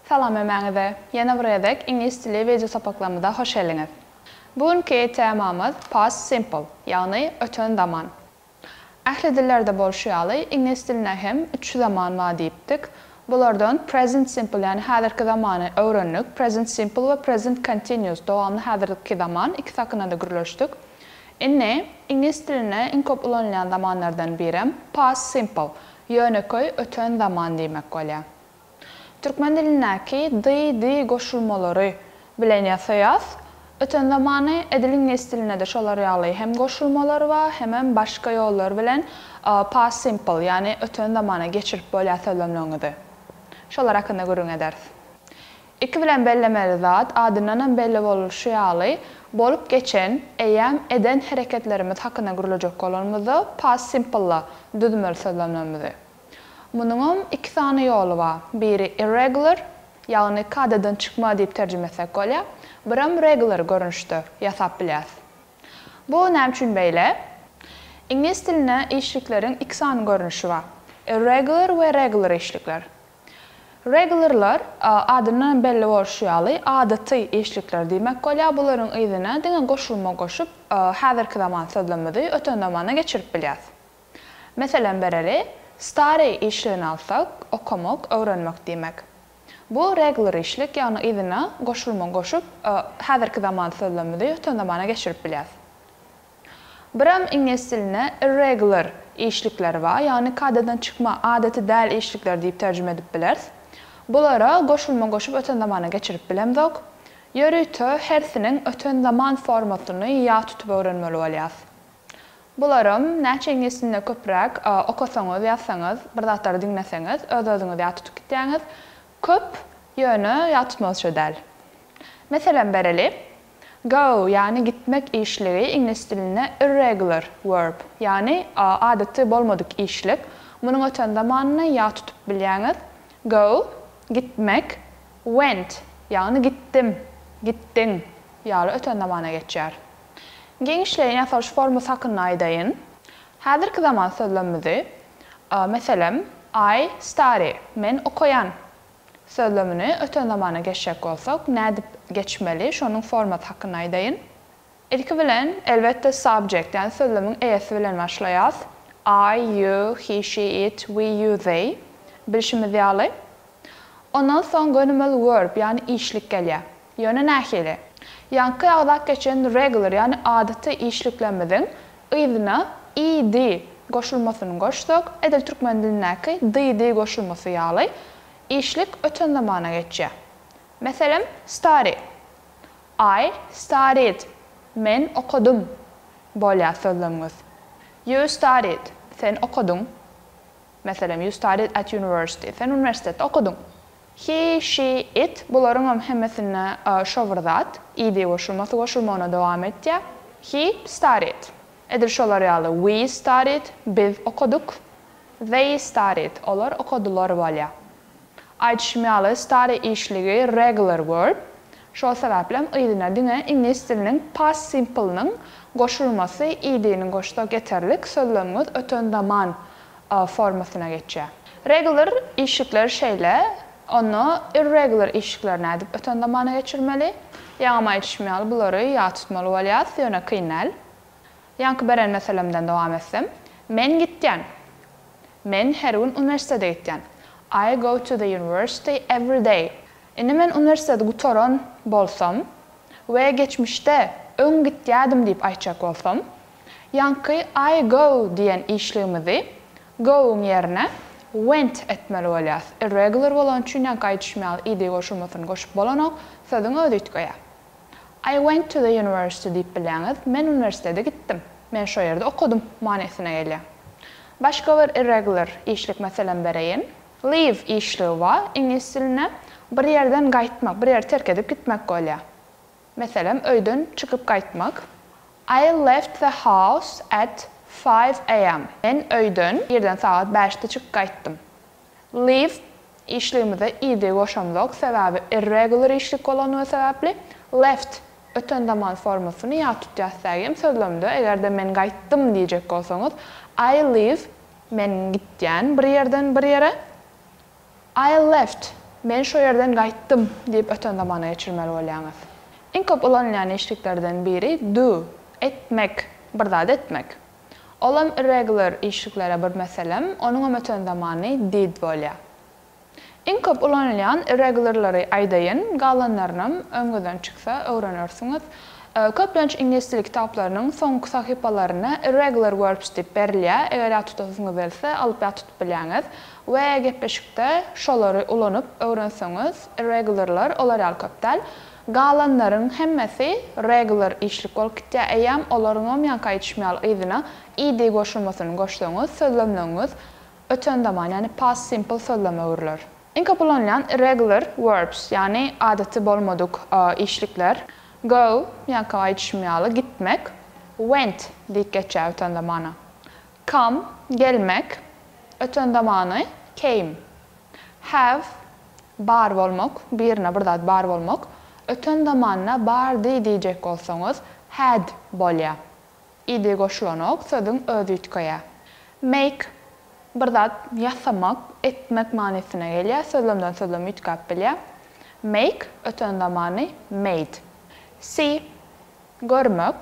Salam hemmäňize! Ýene bir gezek iňlis dili wideo sapaklarymyza hoş geldiňiz. Bu günki temamyz past simple, ýagny öten zaman. Ähli dillerde bolşy ýaly, iňlis dilinde hem üç zaman bar diýipdik. Bulardan present simple, ýagny häzirki zamany öwrendik. Present simple we present continuous, dowamly häzirki zaman, ikisi hakynda-da gürleşdik. Indi iňlis dilinde iň köp ulanylýan zamanlardan birem past simple, ýönekeý öten zaman diýmek bolýar. Türkmen dilindäki dy, di goşulmalary bilen ýasaýas. Öten zamany edil iňlis dilinde-de şolar ýaly hem goşulmalar bar, hemem başga ýollar bilen past simple, ýagny öten zamana geçirip bolýar sözlemleriňizi. Şolar hakynda gürrüň ederis. Ilki bilen bellemeli zat, adyndanam belli boluşy ýaly, bolup geçen, eýýäm eden hereketlerimiz hakynda gürlejek bolanymyzda past simple-da düzmeli sözlemlerimizi. Munuňam iki sany ýoly bar. Biri irregular, ýagny kadadan çykma diýip terjime etsek bolýar. Birem regular görnüşde ýasap bilýäs. Bu näme üçin beýle? Iňlis dilinde işlikleriň iki sany görnüşi bar. Irregular we regular işlikler. Regularlar, adyndan belli bolşy ýaly, adaty işlikler diýmek bolýar. Bularyň yzyna diňe goşulma goşup, häzirki zaman sözlemimizi öten zamana geçirip bilýäs. Meselem bereli, study işligini alsak, okamak, öwrenmek diýmek. Bu regular işlik, ýagny yzyna goşulma goşup, häzirki zaman sözlemimizi öten zamana geçirip bilýäs. Birem iňlis dilinde irregular işlikler bar, ýagny kadadan çykma, adaty däl işlikler diýip terjime edip bileris. Bulara goşulma goşup öten zamana geçirip bilemzok. Ýörite hersiniň öten zaman formasyny ýat tutup öwrenmeli bolýas. Bularam näçe iňlis dilinde köpräk okasaňyz, ýazsaňyz, bir zatlary diňleseňiz, öz-özüňizi ýat tutup gitýäňiz. Köp, ýöne ýat tutmazça däl. Meselem bereli. Go, ýagny gitmek işligi iňlis dilinde irregular verb, ýagny adaty bolmadyk işlik. Munuň öten zamanyny ýat tutup bilýäňiz. Go, gitmek, went, ýagny gitdim, gitdiň ýaly öten zamana geçýär. Giňişleýin ýasalyş formasy hakynda aýdaýyn. Häzirki zaman sözlemimizi, meselem, I study, men okaýan sözlemini öten zamana geçjek bolsak, nädip geçmeli, şonuň formasy hakynda aýdaýyn. Ilki bilen, elbetde, subject, ýagny sözlemiň eýesi bilen başlaýas. I, you, he, she, it, we, you, they, bilşimiz ýaly. Ondan soň gönümel verb, ýagny işlik gelýär. Ýöne nähili? Ýaňky agzap geçen regular, ýagny adaty işliklerimiziň yzyna ed goşulmasyny goşsak, edil türkmen dilindäki dy-di goşulmasy ýaly, işlik öten zamana geçýär. Meselem, study. I studied. Men okadym. Bolýar sözlemiňiz. You studied. Sen okadyň. Meselem, You studied at university. Sen uniwersitetde okadyň. He, she, it, bularyňam hemmesinde şo bir zat, ed goşulmasy goşulmagyna dowam etýär. He studied. Edil şolar ýaly we studied, biz okadyk. They studied, olar okadylar bolýar. Aýdyşym ýaly, study işligi regular verb. Şol sebäplem yzyna diňe iňlis diliniň past simple-nyň goşulmasy ed-ni goşsak ýeterlik, sözlemiňiz öten zaman formasyna geçýär. Regular işlikler şeýle, onda irregular işlikleri nädip öten zamana geçirmeli? Ýaňam aýdyşym ýaly bulary ýat tutmaly bolýas, ýöne kyn däl. Ýaňky beren meselemden dowam etsem, men gitýän. Men her gün uniwersitete gitýän. I go to the university every day. Indi men uniwersiteti gutaran bolsam we geçmişde öň gitýädim diýip aýtjak bolsam, Ýaňky I go diýen işligimizi go-yň ýerine went etmeli bolýas. Irregular bolany üçin ýaňky aýdyşym ýaly ed goşulmasyny goşup bolanok, sözüň özi üýtgeýär. I went to the university diýip bilýäňiz, men uniwersitete gitdim, men şo ýerde okadym manysyna gelýär. Başga bir irregular işlik meselem bereýin. Leave işligi bar iňlis dilinde. Bir ýerden gaýtmak, bir ýeri terk edip gitmek bolýar. Meselem, öýden çykyp gaýtmak. I left the house at five am. Men öýden irden sagat bäşde çykyp gaýtdym. Leave işligimize ed goşamzok, sebäbi irregular işlik bolanlygy sebäpli. Left öten zaman formasyny ýat tutýas dägem sözlemde eger-de men gaýtdym diýjek bolsaňyz I leave men gitýän bir ýerden bir ýere. I left. Men şo ýerden gaýtdym diýip öten zamana geçirmeli bolýaňyz. Iň köp ulanylýan işliklerden biri do, etmek, bir zat etmek. Olam irregular işliklere bir meselem, onuňam öten zamany did bolýar. Iň köp ulanylýan irregularlary aýdaýyn, galanlarynam öňüňizden çyksa öwrenersiňiz. Köplenç iňlis dili kitaplarynyň soňky sahypalarynda irregular verbs diýip berilýär, eger ýat tutasyňyz gelse alyp ýat tutup bilýäňiz we gepleşikde şolary ulanyp öwrenseňiz irregularlar olar ýaly köp däl. Galanlaryň hemmesi regular işlik bolup gitýär eýýäm olaryňam ýaňky aýdyşym ýaly yzyna ed goşulmasyny goşsaňyz sözlemleňiz Öten zaman, ýagny past simple sözleme öwrüler. Iň köp ulanylýan irregular verbs, ýagny adaty bolmadyk işlikler, go, ýaňky aýdyşym ýaly, gitmek, went diýip geçýär öten zamana. Come, gelmek, öten zamany, came. Have, bar bolmak, birine bir zat bar bolmak, öten zamanda bardy diýjek bolsaňyz, had bolýar. Ed goşulanok, sözüň özi üýtgeýär. Make, bir zat ýasamak, etmek manysyna gelýär, sözlemden sözlem üýtgäp bilýär. Make, öten zamany, made. See, görmek.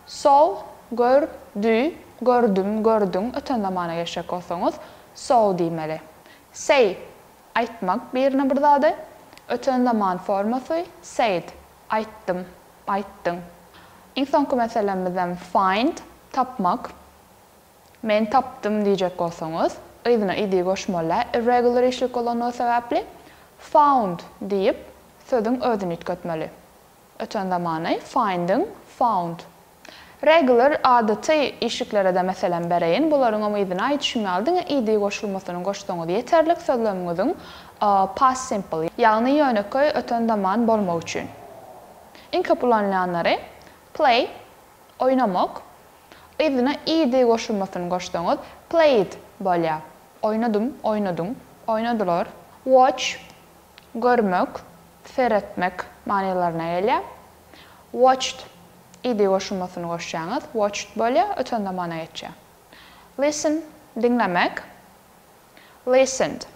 Saw, gör, dü, gördüm, gördüň, öten zamana geçjek bolsaňyz, saw diýmeli. Say, aýtmak birine bir zady, öten zaman formasy, said, aýtdym. Aýtdyň. Iň soňky meselemizem find, tapmak. Men tapdym diýjek bolsaňyz, yzyna ed goşmaly irregular işlik bolanlygy sebäpli, found diýip, sözüň özüni üýtgetmeli. Öten zamany find-iň found. Regular, adaty, işliklere-de meselem bereýin. Bularyňam yzyna aýdyşym ýaly diňe ed goşulmasyny goşsaňyz ýeterlik sözlemiňiziň past simple, ýagny ýönekeý öten zaman bolmagy üçin. Iň köp ulanylýanlary, play, oýnamak, yzyna ed goşulmasyny goşsaňyz, played bolýar, oýnadym, oýnadyň, oýnadylar. Watch, görmek, seretmek manylaryna gelýär. Watched, ed goşulmasyny goşýaňyz, watched bolýar, öten zamana geçýär. Listen, diňlemek, listened.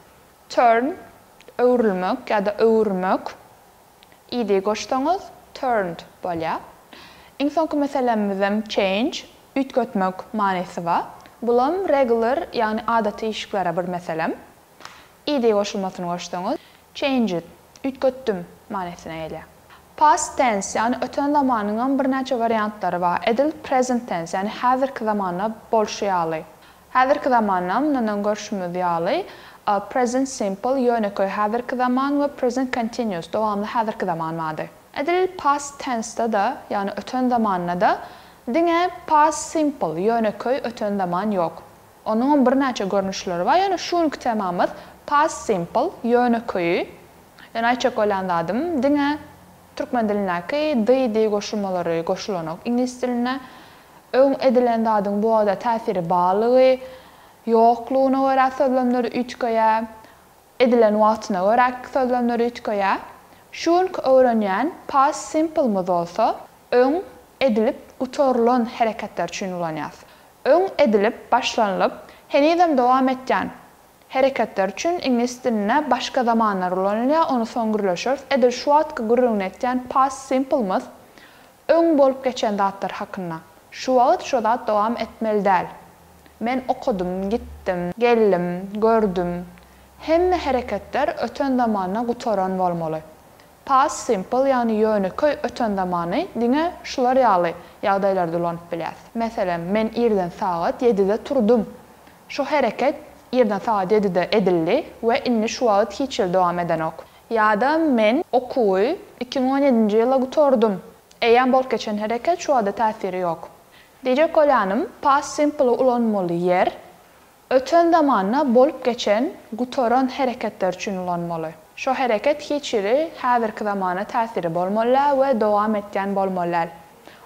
Turn, öwrülmek ýa-da öwürmek, ed goşsaňyz, turned bolýar. Iň soňky meselemizem change, üýtgetmek manysy bar. Bulam regular, ýagny adaty işliklere bir meselem. Ed goşulmasyny goşsaňyz, changed, üýtgetdim manysyna gelýär. Past tense, ýagny öten zamanyňam birnäçe wariantlary bar. Edil present tense, ýagny häzirki zamanda bolşy ýaly. Häzirki zamanda, mundan öň görşümiz ýaly, present simple, ýönekeý häzirki zaman we present continuous, dowamly häzirki zaman bardy. Edil past tense-de-de, ýagny öten zamanda-da diňe past simple, ýönekeý öten zaman ýok. Onuňam birnäçe görnüşleri bar, ýöne şu günki temamyz past simple, ýönekeýi. Ýöne aýtjak bolýan zadym, diňe türkmen dilindäki dy, di goşulmalary goşulanok iňlis dilinde. Öň edilen zadyň bu wagta täsiri barlygy, ýoklugyna görä sözlemler üýtgeýär. Edilen wagtyna görä sözlemler üýtgeýär. Şu günki öwrenýän past simple-myz bolsa, öň edilip gutarylan hereketler üçin ulanýas. Öň edilip başlanylyp, henizem dowam etýän hereketler üçin iňlis dilinde başga zamanlar ulanylýar, ony soň gürleşeris. Edil şu wagtky gürrüňini etýän past simple-myz Öň bolup geçen zatlar hakynda. Şu wagt şo zat dowam etmeli däl. Men okadym, gitdim, geldim, gördüm. Hemme hereketler öten zamanda gutaran bolmaly. Past simple ýagny ýönekeý öten zamany diňe şular ýaly ýagdaýlarda ulanyp bilýäs. Meselem, men irden sagat ýedide turdum. Şo hereket irden sagat ýedide edildi we indi şu wagt hiç hili dowam edenok. Ýa-da men okuwy 2017-nji ýylda gutardym. Eýýäm bolup geçen hereket şu wagta täsiri ýok. Diýjek bolýanym, past simple-y ulanmaly ýer, öten zamanda bolup geçen, gutaran hereketler üçin ulanmaly. Şo hereket hiç hili häzirki zamana täsiri bolmaly däl we dowam etýän bolmaly däl.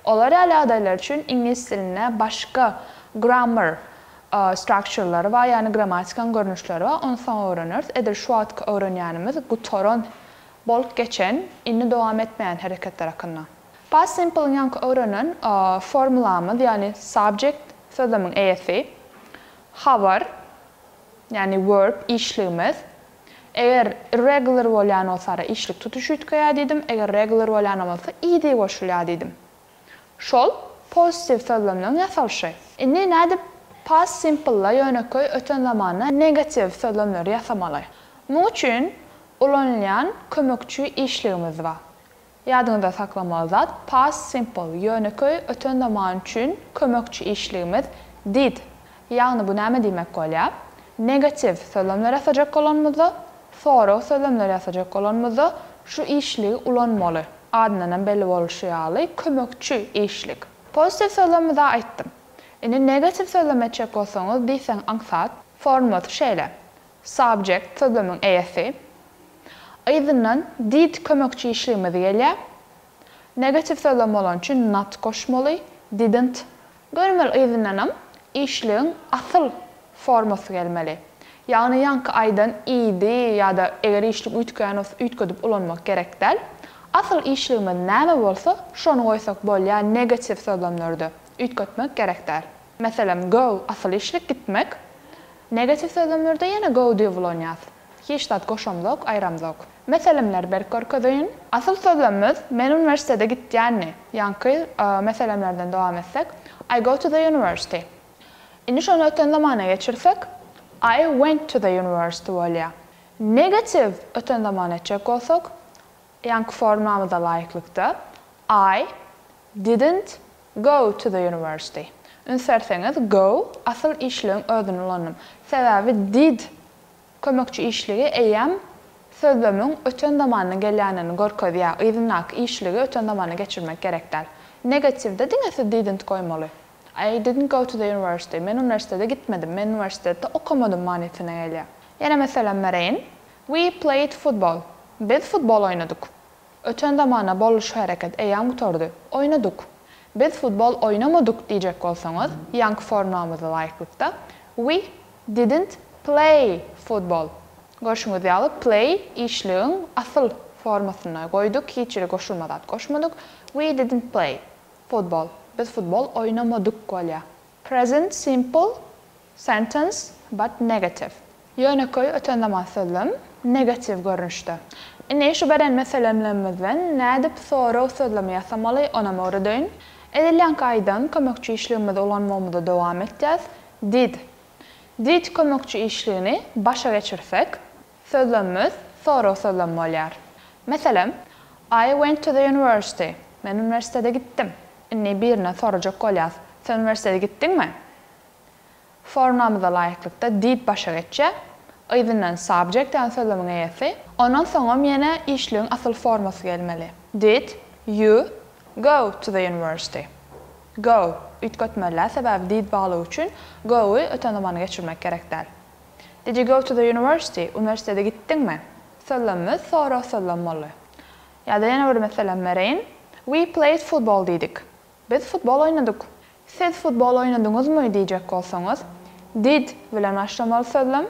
Olar ýaly ýagdaýlar üçin iňlis dilinde başga grammar structure-lary bar, ýagny grammatikanyň görnüşleri bar, ony soň öwreneris. Edil şu wagtky öwrenýänimiz gutaran, bolup geçen, indi dowam etmeýän hereketler hakynda. Past simple-yň ýaňky öwrenen formulamyz, ýagny subject, sözlemiň eýesi, habar, ýagny verb, işligimiz, Eger irregular bolýan bolsara işlik tutuş üýtgeýär diýdim, eger regular bolýanam bolsa ed goşulýar diýdim. Şol pozitiw sözlemleň ýasalyşy. Indi nädip past simple-da ýönekeý öten zamanda negatiw sözlemleri ýasamaly? Muň üçin ulanylýan kömekçi işligimiz bar. Ýadyňyzda saklamaly zat, past simple, ýönekeý öten zaman üçin kömekçi işligimiz did. Ýagny bu näme diýmek bolýar? Negatiw sözlemler ýasajak bolanymyzda, sorag sözlemler ýasajak bolanymyzda şu işligi ulanmaly. Adyndan hem belli boluşy ýaly, kömekçi işlik. Pozitiw sözlemimizi aýtdym. Indi negatiw sözlem etjek bolsaňyz, diýseň aňsat. Formulasy şeýle, Subject, sözlemiň eýesi. Yzyndan did kömekçi işligimiz gelýär. Negatiw sözlem bolany üçin not goşmaly, didn't. Gönümel yzyndanam işligiň asyl formasy gelmeli. Ýagny ýaňky aýdan idi ýa-da eger işlik üýtgeýän bolsa üýtgedip ulanmak gerek däl. Asyl işligimiz näme bolsa şony goýsak bolýar negatiw sözlemlerde üýtgetmek gerek däl. Meselem go asyl işlik gitmek. Negatiw sözlemlerde ýene go diýip ulanýas. Hiç zat goşamzok, aýramzok. Meselemleri berip görkezeýin. Asyl sözlemimiz Men uniwersitete gitýänni. Ýaňky meselemlerden dowam etsek, I go to the university. Indi şony öten zamana geçirsek, I went to the university bolýar. Negatiw öten zaman etjek bolsak, ýaňky formamyza laýyklykda, I didn't go to the university. Üns berseňiz, go asyl işligiň özüni ulandym. Sebäbi did kömekçi işligi eýýäm sözlemiň öten zamanda gelýänini görkezýär, yzyndaky işligi öten zamana geçirmek gerek däl. Negatiwde diňe siz didn't goýmaly. I didn't go to the university, men uniwersitete gitmedim, men uniwersitetde okamadym manysyna gelýär. Ýene meselem bereýin. We played football. Biz futbol oýnadyk. Öten zamana boldy şu hereket eýýäm gutardy. Oýnadyk. Biz futbol oýnamadyk diýjek bolsaňyz, ýaňky formamyza laýyklykda, We didn't play football. Görşüňiz ýaly, play işligiň asyl formasynda goýduk, hiç ýere goşulma zat goşmadyk. We didn't play football. Biz futbol oýnamadyk bolýar. Present simple sentence but negative. Ýönekeý öten zaman sözlem negatiw görnüşde. Indi şu beren meselemlerimizden nädip sorag sözlemi ýasamaly onam öwredeýin. Edil ýaňky aýdan kömekçi işligimizi ulanmagymyzy dowam etýäs. Did. Did kömekçi işligini başa geçirsek, sözlemimiz sorag sözlemi bolýar. Meselem, I went to the university. Men uniwersitete gitdim. Indi birinden sorajak bolýas. Sen uniwersitete gitdiňmi? Formamyza laýyklykda did başa geçýär. Yzyndan subject ýagny sözlemiň eýesi. Ondan soňam ýene işligiň asyl formasy gelmeli. Did you go to the university? Go, üýtgetmeli-dä, sebäbi did baglygy üçin go-y öten zamana geçirmek gerek däl. Did you go to the university? Uniwersitete gitdiňmi? Sözlemimiz sorag sözlem boldy. Ýa-da ýene bir meselem bereýin. We played football diýdik. Biz futbol oýnadyk. Siz futbol oýnadyňyzmy diýjek bolsaňyz, did bilen başlamaly sözlem.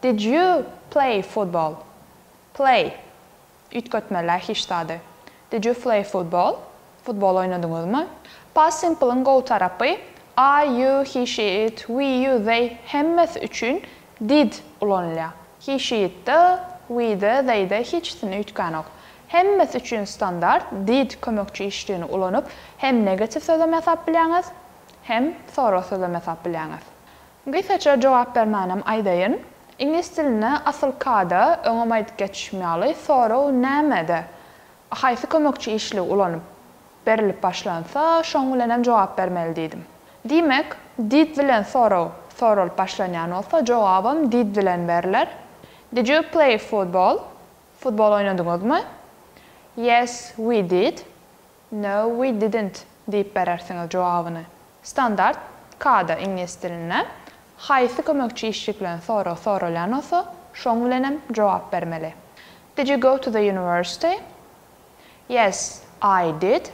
Did you play football? Play. Üýtgetmeli-ä hiç zady. Did you play football? Futbol oýnadyňyzmy? Past simple-yň gowy tarapy, I, you, he, she, it, we, you, they hemmesi üçin did ulanylýar. He, she, it-de, we-de, they-de hiçisinde üýtgänok. Hemmesi üçin standart did kömekçi işligini ulanyp hem negatiw sözlem ýasap bilýäňiz, hem sorag sözlem ýasap bilýäňiz. Gysgaça jogap bermänem aýdaýyn. Iňlis dilinde asyl kada, öňem aýdyp geçişim ýaly, sorag nämede, haýsy kömekçi işligi ulanyp berlip başlansa, şoň bilenem jogap bermeli diýdim. Diýmek, did bilen sorag soralyp başlanýan bolsa, jogabam did bilen berler. Did you play football? Futbol oýnadyňyzmy? Yes, we did. No, we didn't diýip berersiňiz jogabyny. Standart kada iňlis dilinde haýsy kömekçi işlik bilen sorag soralýan bolsa, şoň bilenem jogap bermeli. Did you go to the university? Yes, I did.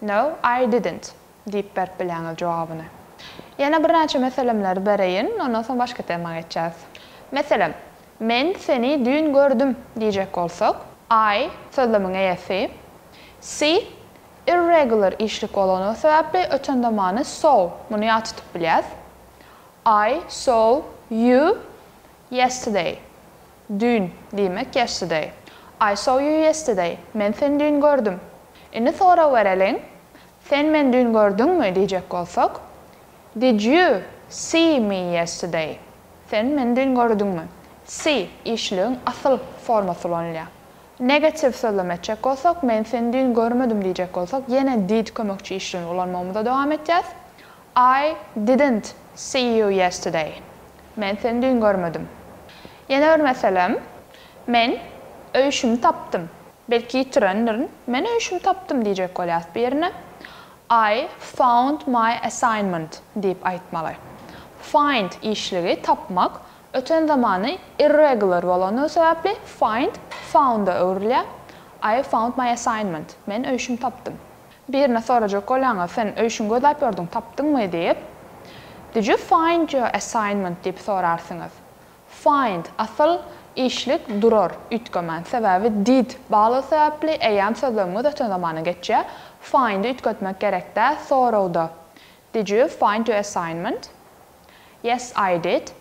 No, I didn't diýip berip bilýäňiz jogabyny. Ýene birnäçe meselemleri bereýin, ondan soň başga tema geçýäs. Meselem, Men seni düýn gördüm diýjek bolsak, I sözlemiň eýesi, see irregular işlik bolany sebäpli öten zamany saw, muny ýat tutup bilýäs. I saw you yesterday. Düýn diýmek yesterday. I saw you yesterday. Men seni düýn gördüm. Indi sorag bereliň. Sen meni düýn gördüňmi diýjek bolsak, Did you see me yesterday? Sen meni düýn gördüňmi? See işligiň asyl formasy ulanylýar. Negatiw sözlem etjek bolsak, men seni düýn görmedim diýjek bolsak, ýene did kömekçi işligini ulanmagymyza dowam etýäs. I didn't see you yesterday. Men seni düýn görmedim. Ýene bir meselem, Men öý-işimi tapdym. Belki ýitirendirin. Men öý-işimi tapdym diýjek bolýas birine. I found my assignment diýip aýtmaly. Find işligi tapmak, öten zamany irregular bolandygy sebäpli find found-a öwrülýär. I found my assignment. Men öý-işimi tapdym. Birine sorajak bolýaňyz, sen öý-işiňi gözläp ýördüň, tapdyňmy diýip. Did you find your assignment diýip sorarsyňyz. Find, asyl işlik durar, üýtgemän. Sebäbi did baglygy sebäpli eýýäm sözlemiňiz öten zamana geçýär. Find-i üýtgetmek gerek däl soragda. Did you find your assignment? Yes, I did.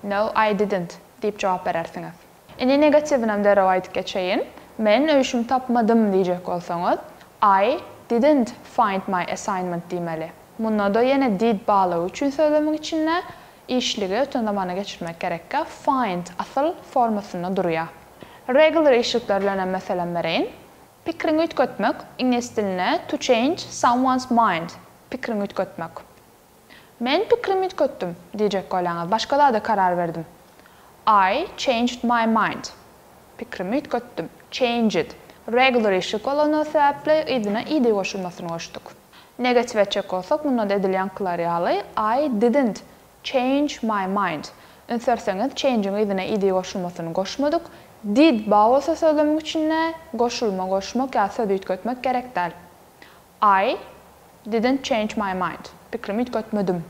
No, I didn't diýip jogap berersiňiz. Indi negatiwinem derrew aýdyp geçeýin. Men öý-işimi tapmadym diýjek bolsaňyz, I didn't find my assignment diýmeli. Munda-da ýene did baglygy üçin sözlemiň içinde Işligi öten zamana geçirmek gerekkä find asyl formasynda durýar. Regular işlikler bilenem meselem bereýin. Pikriňi üýtgetmek, iňlis dilinde to change someone's mind, pikriňi üýtgetmek. Men pikrimi üýtgetdim diýjek bolýaňyz, başga zada karar berdim. I changed my mind. Pikrimi üýtgetdim. Changed. Regular işlik bolany sebäpli yzyna ed goşulmasyny goşduk. Negatiw etjek bolsak, munda-da edil ýaňkylar ýaly, I didn't change my mind. Üns berseňiz, change-iň yzyna ed goşulmasyny goşmadyk. Did bar bolsa sözlemiň içinde, goşulma goşmak ýa söz üýtgetmek gerek däl. I didn't change my mind. Pikrimi üýtgetmedim.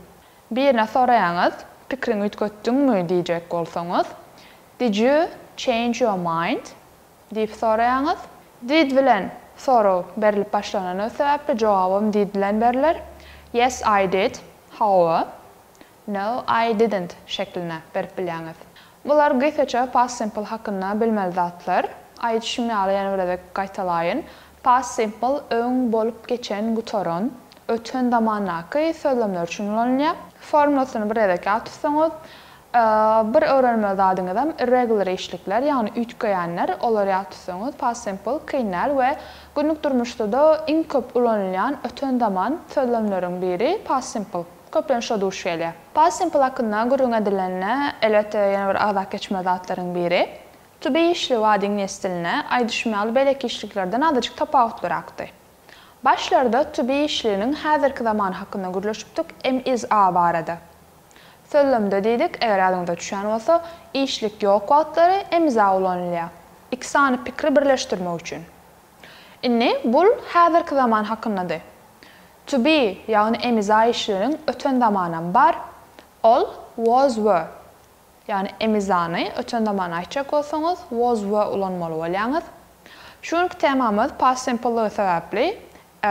Birine soraýaňyz, pikriňi üýtgetdiňmi diýjek bolsaňyz, Did you change your mind? Diýip soraýaňyz. Did bilen sorag berlip başlanany sebäpli jogabam did bilen berler. Yes, I did, Hawa. No, I didn't şeklinde berip bilýäňiz. Bular gysgaça past simple hakynda bilmeli zatlar. Aýdyşym ýaly ýene bir gezek gaýtalaýyn. Past simple öň bolup geçen, gutaran, öten zamandaky sözlemler üçin ulanylýar. Formulasyny bir gezek ýat tutsaňyz, Bir öwrenmeli zadyňyzam irregular işlikler, ýagny üýtgeýänler, olary ýat tutsaňyz past simple kyn däl we günlük durmuşda-da iň köp ulanylýan öten zaman sözlemleriň biri past simple. Köplenç şo duş gelýär. Past simple hakynda gürrüň edilende, elbetde ýene bir agzap geçmeli zatlaryň biri, to be işligi bar iňlis dilinde, aýdyşym ýaly beýleki işliklerden azajyk tapawutlyrakdy. Başlarda to be işliginiň häzirki zamany hakynda gürleşipdik, am is are barada. Sözlemde diýdik, eger ýadyňyza düşýän bolsa, işlik ýok wagtlary am is are ulanylýar. Iki sany pikri birleşdirmek üçin. Indi bul häzirki zaman hakyndady. To be, ýagny am is are işliginiň öten zamanam bar. Ol was were. Ýagny am is are-ny öten zamanda aýtjak bolsaňyz, was were ulanmaly bolýaňyz. Şu günki temamyz past simple-lygy sebäpli,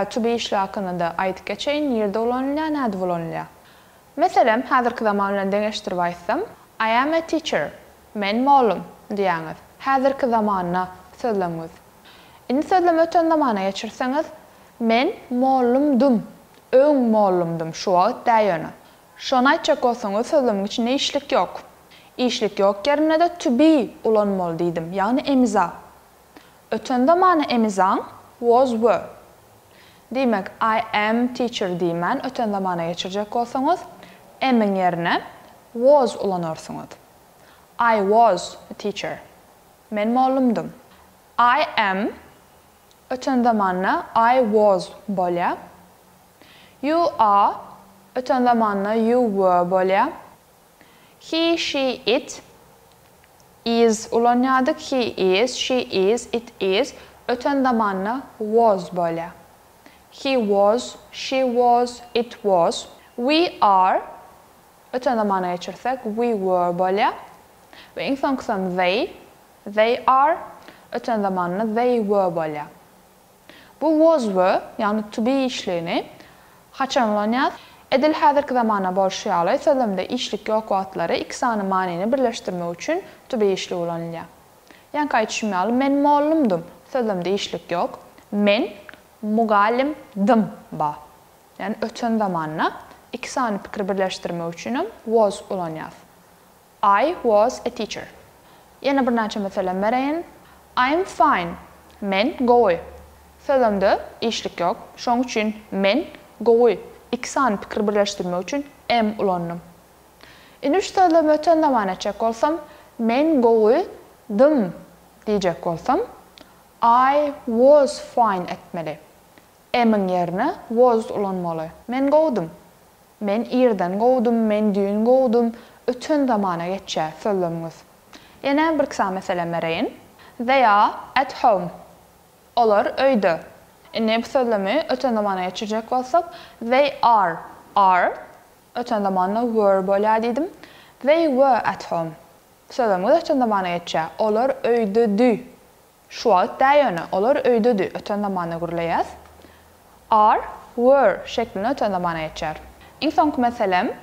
to be işligi hakynda-da aýdyp geçeýin, nirde ulanylýar, nädip ulanylýar. Meselem, häzirki zaman bilen deňeşdirip aýtsam, I am a teacher, Men mollum, diýýäňiz. Häzirki zamanda sözlemiňiz. Indi sözlemi öten zamana geçirseňiz, Men mollumdym, öň mollumdym, şu wagt dä ýöne. Şony aýtjak bolsaňyz sözlemiň içinde işlik ýok. Işlik ýok ýerinde-de to be ulanmaly diýdim, ýagny emiza. Öten zamana emizaň was were. Diýmek, I am teacher diýmän öten zamana geçirjek bolsaňyz, am-iň ýerine was ulanarsyňyz. I was a teacher. Men mollumdym. I am öten zamanda I was bolýar. You are öten zamanda you were bolýar. He, she, it is ulanýardyk, he is, she is, it is öten zamanda was bolýar. He was, she was, it was. We are öten zamana geçirsek we were bolýar. We iň soňkusam they, they are öten zamanda they were bolýar. Bu was were, ýagny to be işligini haçan ulanýas? Edil häzirki zamanda bolşy ýaly, sözlemde işlik ýok wagtlary iki sany manyny birleşdirmek üçin to be işligi ulanylýar. Ýaňky aýdyşym ýaly, men mollumdym, sözlemde işlik ýok. Men mugallymdym ba. Ýagny öten zamanda iki sany pikiri birleşdirmek üçinem was ulanýas. I was a teacher. Ýene birnäçe meselem bereýin. I'm fine. Men gowy. Sözlemde işlik ýok. Şonuň üçin men gowy iki sany pikiri birleşdirmek üçin am ulandym. Indi şu sözlemi öten zaman etjek bolsam, men gowy dym diýjek bolsam, I was fine etmeli. Am-iň ýerine was ulanmaly. Men gowudym. Men irden gowudym, men düýn gowudym, öten zamana geçýär sözlemiňiz. Ýene birki sany meselem bereýin. They are at home. Olar öýde. Indi bu sözlemi öten zamana geçirjek bolsak, they are, are, öten zamanda were bolýar diýdim. They were at home. Sözlemiňiz öten zamana geçýär. Olar öýdedi. Şu wagt dä ýöne, olar öýdedi, öten zamanda gürleýäs. Are, were şeklinde öten zamana geçýär. Iň soňky meselem,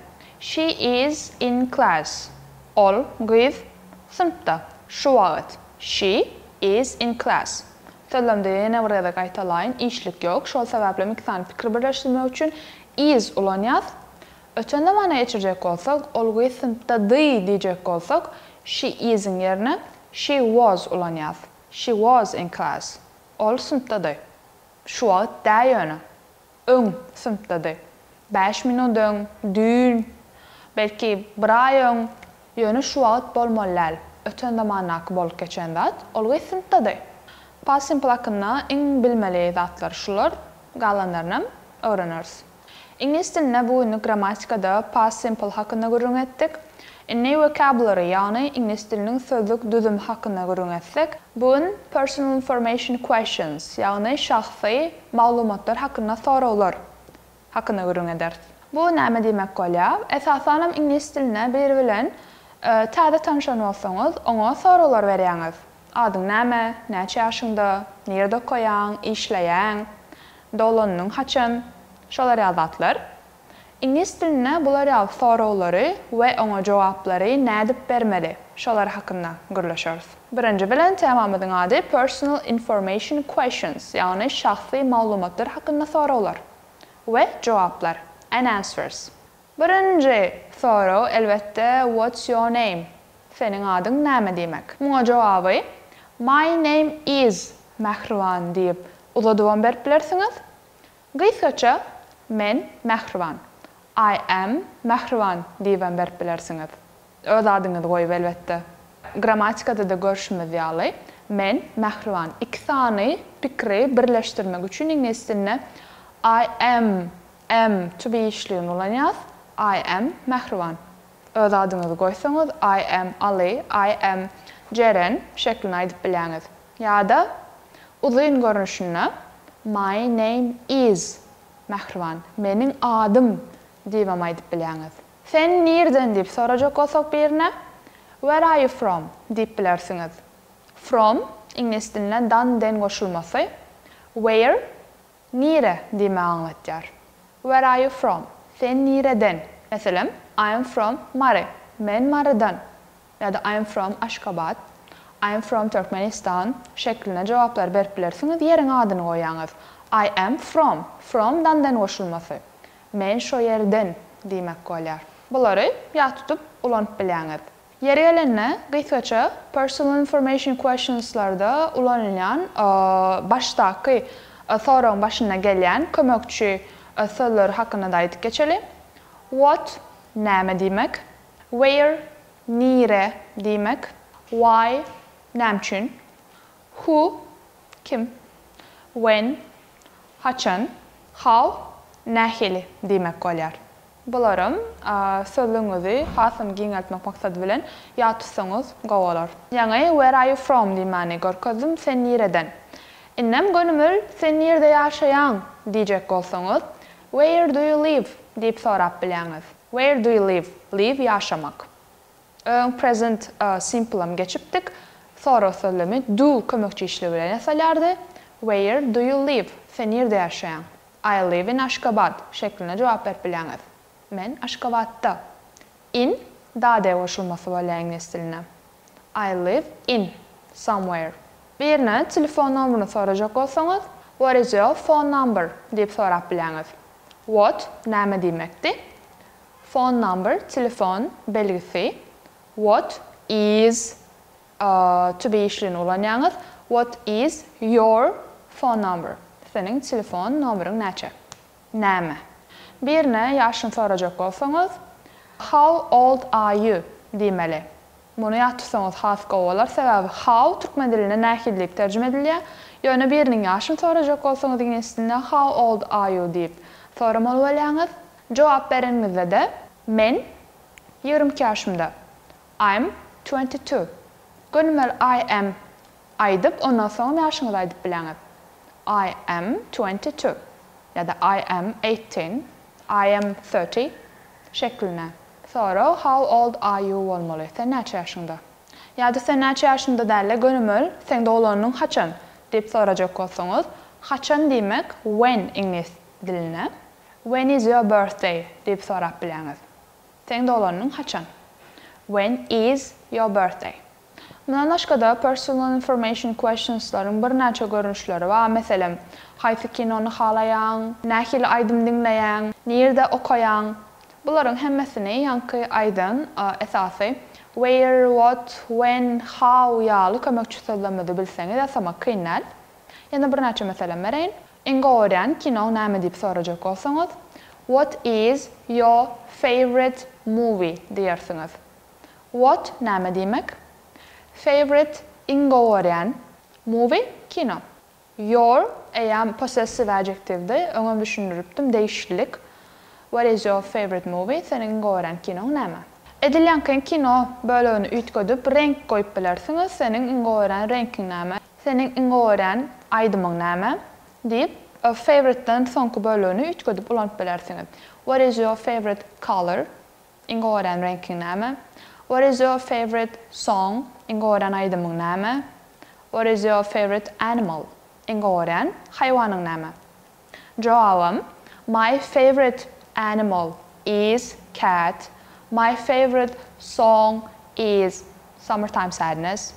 She is in class. Ol, gyz, synpda. Şu wagt. She is in class. Sözlemde ýene bir gezek gaýtalaýyn, işlik ýok, şol sebäplem iki sany pikiri birleşdirmek üçin is ulanýas. Öten zamana geçirjek bolsak, ol gyz synpdady diýjek bolsak, she is-iň ýerine she was ulanýas. She was in class. Ol synpdady. Şu wagt dä ýöne. Öň synpdady. Bäş minut öň, düýn, belki, bir aý öň, ýöne şu wagt bolmaly däl. Öten zamandaky bolup geçen zat, ol gyz synpdady. Past simple hakynda iň bilmeli zatlar şular, galanlarynam öwreneris. Iňlis dilinde bu günlük grammatikada past simple hakynda gürrüň etdik. Indi vocabulary, ýagny iňlis diliniň sözlük düzümi hakynda gürrüň etsek, bu gün personal information questions, ýagny şahsy maglumatlar hakynda soraglar hakynda gürrüň ederis. Bu näme diýmek bolýar? Esasanam iňlis dilinde biri bilen täze tanşan bolsaňyz, oňa soraglar berýäňiz. Adyň näme? Näçe ýaşyňda? Nirede okaýaň? Işleýäň? Doglanyň haçan? Şolar ýaly zatlar. Iňlis dilinde bular ýaly soraglary we oňa jogaplary nädip bermeli? Şolar hakynda gürleşeris. Birinji bilen temamyzyň ady Personal Information Questions, ýagny şahsy maglumatlar hakynda soraglar we jogaplar, and answers. Birinji sorag elbetde What's your name? Seniň adyň näme diýmek. Muňa jogaby My name is Mähriban diýip uzadybam berip bilersiňiz. Gysgaça Men Mähriban. I am Mähriban diýibem berip bilersiňiz. Öz adyňyzy goýup elbetde. Grammatikada-da görşümiz ýaly, Men Mähriban. Iki sany pikiri birleşdirmek üçin iňlis dilinde I am, am, to be işligini ulanýarys. I am Mähriban. Öz adyňyzy goýsaňyz I am Aly, I am Jeren şeklinde aýdyp bilýäňiz. Ýa-da uzyn görnüşinde My name is Mähriban, Meniň adym diýibem aýdyp bilýäňiz. Sen nirden diýip sorajak bolsak birine Where are you from? diýip bilersiňiz. From iňlis dilinde dan den goşulmasy, where Nire diýmegi aňlatýar. Where are you from? Sen nireden? Meselem, I am from Mary. Men Marydan. Ýa-da I am from Aşgabat. I am from Turkmenistan şeklinde jogaplary berip bilersiňiz, ýeriň adyny goýýaňyz. I am from, from dan-den goşulmasy. Men şo ýerden diýmek bolýar. Bulary ýat tutup ulanyp bilýäňiz. Ýeri gelende, gysgaça Personal Information Questions-larda ulanylýan başdaky soragyň başynda gelýän kömekçi sözleri hakynda-da aýdyp geçeli. What, näme diýmek, Where, nire diýmek, Why, näme üçin, Who, kim, When, haçan, How, nähili diýmek bolýar. Bularam sözlügiňizi hasam giňeltmek maksady bilen ýat tutsaňyz gowy bolar. Ýaňy where are you from diýmäni görkezdim, sen nireden? Indem gönümel sen nirde ýaşaýaň diýjek bolsaňyz, where do you live diýip sorap bilýäňiz. Where do you live? Live ýaşamak. Öň present simple-am geçipdik. Sorag sözlemi do kömekçi işligi bilen ýasalýardy. Where do you live? Sen nirde ýaşaýaň? I live in Aşgabat şeklinde jogap berip bilýäňiz. Men Aşgabatda. In, da-de goşulmasy bolýar iňlis dilinde. I live in somewhere. Birine telefon nomerini sorajak bolsaňyz, What is your phone number? diýip sorap bilýäňiz. What näme diýmekdi? Phone number telefon belgisi. What is to be işligini ulanýaňyz. What is your phone number? Seniň telefon nomeriň näçe? Näme? Birine ýaşyny sorajak bolsaňyz, How old are you? diýmeli. Muny ýat tutsaňyz has gowy bolar, sebäbi how türkmen dilinde nähili diýip terjime edilýär. Ýöne biriniň ýaşyny sorajak bolsaňyz iňlis dilinde how old are you diýip soramaly bolýaňyz. Jogap bereniňizde-de Men 22 ýaşymda. I'm 22. Gönümel I am aýdyp, ondan soňam ýaşyňyzy aýdyp bileňiz. I am 22 ýa-da I am eighteen, I am thirty şeklinde. Sorag How old are you bolmaly, Sen näçe ýaşyňda? Ýa-da Sen näçe ýaşyňda däl-de, gönümel Seň doglanyň haçan? diýip sorajak bolsaňyz, haçan diýmek when iňlis dilinde. When is your birthday? diýip sorap bilýäňiz. Seň doglanyň haçan? When is your birthday? Mundan başga-da, personal information questions-laryň birnäçe görnüşleri bar, meselem, haýsy kinony halaýaň, nähili aýdym diňleýäň, nirde okaýaň. Bularyň hemmesini ýaňky aýdan esasy where, what, when, how ýaly kömekçi sözlerimizi bilseňiz ýasamak kyn däl. Ýene birnäçe meselem bereýin. Iň gowy görýän kinoň näme diýip sorajak bolsaňyz, What is your favorite movie diýersiňiz. What näme diýmek? Favorite iň gowy görýän, movie kino. Your eýýäm possessive adjektiwdi, öňem düşündiripdim, degişlilik. What is your favorite movie? Seniň iň gowy görýän kinoň näme? Edil ýaňky kino bölegini üýtgedip reňk goýup bilersiňiz, Seniň iň gowy görýän reňkiň näme? Seniň iň gowy görýän aýdymyň näme? diýip, favorite-den soňky bölegini üýtgedip ulanyp bilersiňiz. What is your favorite color? Iň gowy görýän reňkiň näme? What is your favorite song? Iň gowy görýän aýdymyň näme? What is your favorite animal? Iň gowy görýän haýwanyň näme? Jogabym, My favorite animal is cat. My favorite song is Summertime Sadness.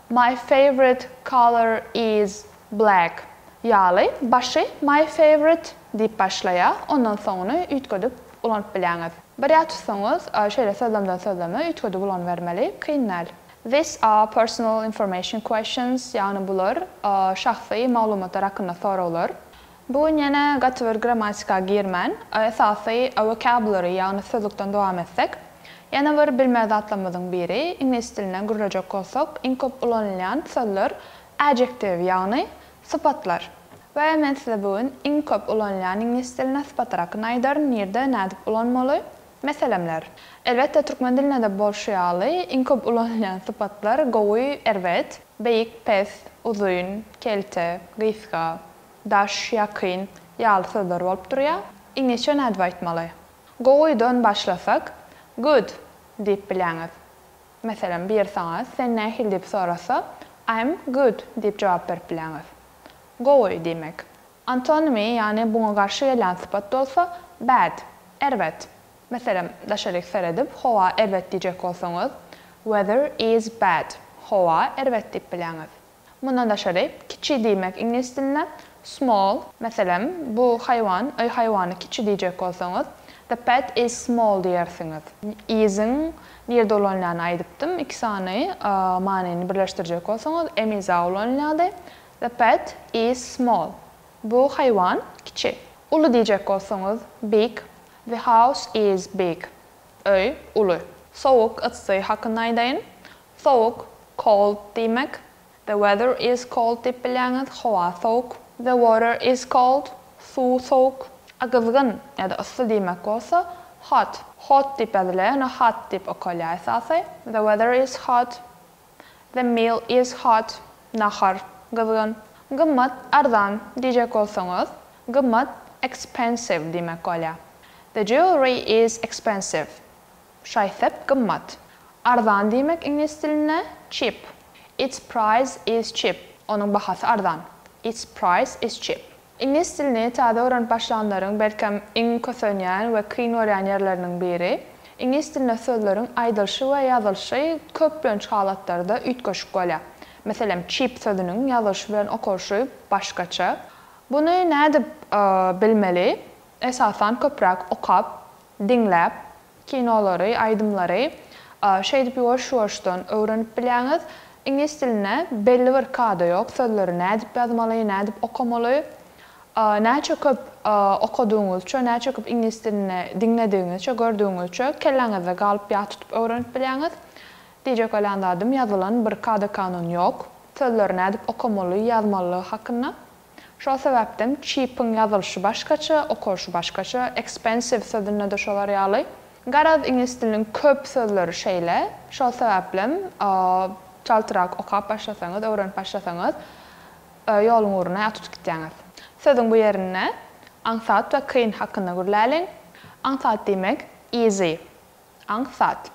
My favorite color is black ýaly başy my favorite diýip başlaýar, ondan soňuny üýtgedip ulanyp bilýäňiz. Bir ýat tutsaňyz, şeýle sözlemden sözleme üýtgedip ulanybermeli, kyn däl. These are personal information questions, ýagny bular şahsy maglumatlar hakynda soraglar. Bu gün ýene gaty bir grammatika girmän, esasy vocabulary, ýagny sözlükden dowam etsek. Ýene bir bilmeli zatlarymyzyň biri, iňlis dilinde gürlejek bolsak, iň köp ulanylýan sözler adjective, ýagny sypatlar. We men size bu gün iň köp ulanylýan iňlis dilinde sypatlar hakynda aýdaryn, nirde, nädip ulanmaly, meselemler. Elbetde türkmen dilinde-de bolşy ýaly, iň köp ulanylýan sypatlar gowy, erbet, beýik, pes, uzyn, kelte, gysga, daş, ýakyn ýaly sözler bolup durýar. Iňlisçe nädip aýtmaly? Gowydan başlasak, good diýip bilýäňiz. Meselem, biri saňa sen nähili diýip sorasa, I'm good diýip jogap berip bilýäňiz. Gowy diýmek. Antonymy, ýagny buňa garşy gelýän sypat bolsa, bad, erbet. Meselem, daşaryk seredip, howa erbet diýjek bolsaňyz, weather is bad, howa erbet diýip bilýäňiz. Mundan daşary, kiçi diýmek iňlis dilinde small, meselem, bu haýwan, öý haýwany kiçi diýjek bolsaňyz, the pet is small diýersiňiz. Is-iň nirde ulanylýanyny aýdypdym, iki sany manyny birleşdirjek bolsaňyz, am is are ulanylýardy. The pet is small. Bu haýwan kiçi. Uly diýjek bolsaňyz, big. The house is big. Öý uly. Sowuk, yssy hakynda aýdaýyn. Sowuk, cold diýmek. The weather is cold diýip bilýäňiz, howa sowuk. The water is cold, suw sowuk. A gyzgyn ýa-da yssy diýmek bolsa, hot. Hot diýip ýazylýar, ýöne hot diýip okalýar esasy. The weather is hot. The meal is hot, nahar gyzgyn. Gymmat, arzan diýjek bolsaňyz, gymmat, expensive diýmek bolýar. The jewelry is expensive. Şaý-sep gymmat. Arzan diýmek iňlis dilinde cheap. Its price is cheap. Onuň bahasy arzan. Its price is cheap. Iňlis dilini täze öwrenip başlanlaryň belkem iň kösenýän we kyn görýän ýerleriniň biri, iňlis dilinde sözleriň aýdylyşy we ýazylyşy köplenç halatlarda üýtgeşik bolýar. Meselem, cheap sözüniň ýazylyşy bilen okalyşy başgaça. Buny nädip bilmeli? Esasan köpräk okap, diňläp, kinolary, aýdymlary şeýdip ýuwaş-ýuwaşdan öwrenip bilýäňiz. Iňlis dilinde belli bir kada ýok, sözleri nädip ýazmaly, nädip okamaly. Näçe köp okadygyňyzça, näçe köp iňlis dilini diňledigiňizçe, gördügiňizçe kelläňizde galyp ýat tutup öwrenip bilýäňiz. Diýjek bolýan zadym ýazylan bir kada-kanun ýok, sözleri nädip okamaly, ýazmalylygy hakynda. Şol sebäpden çipiň ýazylyşy başgaça, okalyşy başgaça, expensive sözünde-de şolar ýaly. Garaz, iňlis diliniň köp sözleri şeýle. Şol sebäplem çaltrak okap başlasaňyz, öwrenip başlasaňyz, ýoluň ugruna ýat tutup gitýäňiz. Sözüň bu ýerinde aňsat we kyn hakynda gürläliň. Aňsat diýmek easy. Aňsat.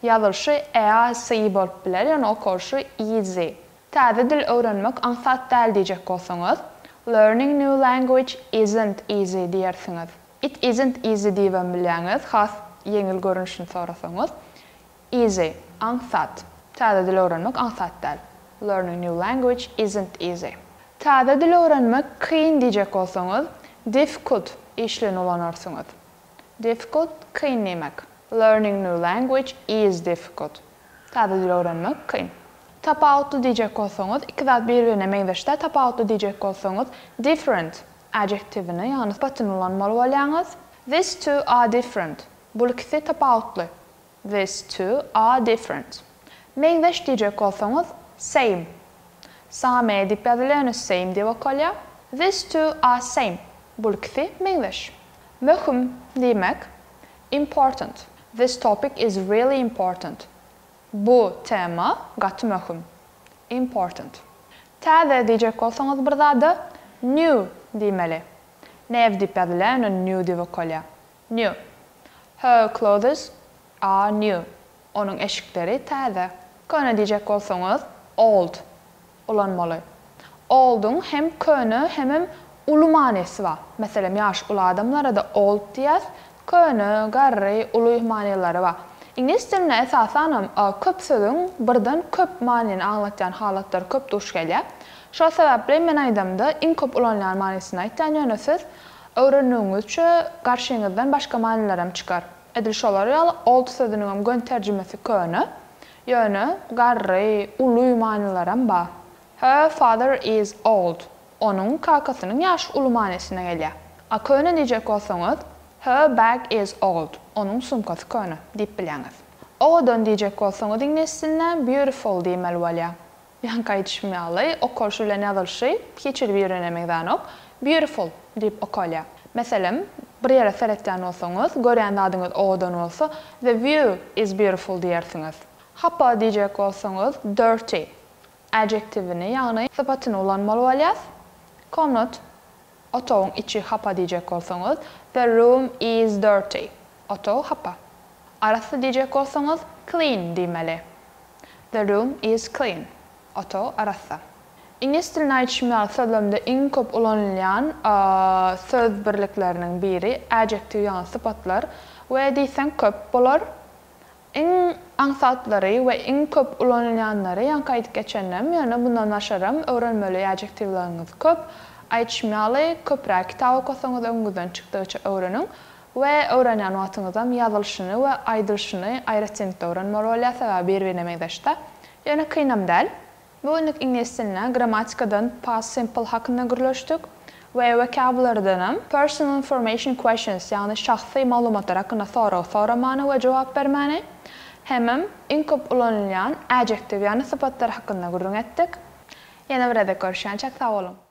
Ýazylyşy easy bolup biler, ýöne okalyşy easy. Täze dil öwrenmek aňsat däl diýjek bolsaňyz, Learning new language isn't easy diýersiňiz. It isn't easy diýibem bilýäňiz, has ýeňil görnüşini sorasaňyz. Easy, aňsat. Täze dil öwrenmek aňsat däl. Learning new language isn't easy. Täze dil öwrenmek kyn diýjek bolsaňyz, difficult işligini ulanarsyňyz. Difficult, kyn diýmek. Learning new language is difficult. Täze dil öwrenmek kyn. Tapawutly diýjek bolsaňyz, iki zat bir-birine meňzeş-dä, tapawutly diýjek bolsaňyz, different adjektiwini, ýagny sypatyny ulanmaly bolýaňyz. These two are different. Bul ikisi tapawutly. These two are different. Meňzeş diýjek bolsaňyz, same. Same diýip ýazylýar, ýöne same diýip okalýar. These two are same. Bul ikisi meňzeş. Möhüm diýmek, important. This topic is really important. Bu tema gaty möhüm. Important. Täze diýjek bolsaňyz bir zada new diýmeli. New diýip ýazylýar, ýöne new diýip okalýar. New. Her clothes are new. Onuň eşikleri täze. Köne diýjek bolsaňyz old ulanmaly. Old-yň hem köne hemem uly manysy bar. Meselem, ýaşy uly adamlara-da old diýýäs. Köne, garry, uly manylary bar. Iňlis dilinde esasanam köp sözüň birden köp manyny aňlatýan halatlary köp duş gelýär. Şol sebäpli men aýdamda iň köp ulanylýan manysyny aýtýan, ýöne siz öwrendigiňizçe garşyňyzdan başga manylaram çykar. Edil şolar ýaly old sözüniňem göni terjimesi köne, ýöne garry, uly manylaram bar. Her father is old. Onuň kakasynyň ýaşy uly manysyna gelýär. A köne diýjek bolsaňyz, Her bag is old. Onuň sumkasy köne diýip bilýäňiz. Owadan diýjek bolsaňyz iňlis dilinde beautiful diýmeli bolýar. Ýaňky aýdyşym ýaly, okalyşy bilen ýazylyşy hiç hili bir-birine meňzänok. Beautiful diýip okalýar. Meselem, bir ýere seretýän bolsaňyz, görýän zadyňyz owadan bolsa, The view is beautiful diýersiňiz. Hapa diýjek bolsaňyz, dirty adjektiwini, ýagny sypatyny ulanmaly bolýas. Komnat, otagyň içi hapa diýjek bolsaňyz, The room is dirty. Otag hapa. Arassa diýjek bolsaňyz, clean diýmeli. The room is clean. Otag arassa. Iňlis dilinde aýdyşym ýaly sözlemde iň köp ulanylýan söz birlikleriniň biri adjektiw ýagny sypatlar we diýseň köp bolar. Iň aňsatlary we iň köp ulanylýanlary ýaňky aýdyp geçendim, ýöne mundan başgaram öwrenmeli adjektiwleriňiz köp. Aýdyşym ýaly, köpräk kitap okasaňyz öňüňizden çykdygyça öwreniň we öwrenýän wagtyňyzam ýazylyşyny we aýdylyşyny aýratynlykda öwrenmeli bolýar, sebäbi bir-birine meňzeş-dä. Ýöne kynam däl. Bu günlük iňlis dilinde grammatikadan past simple hakynda gürleşdik we vocabulary-danam personal information questions ýagny şahsy maglumatlar hakynda sorag soramany we jogap bermäni hemem iň köp ulanylýan adjective ýagny sypatlar hakynda gürrüň etdik. Ýene bir gezek görüşýänçäk sag boluň!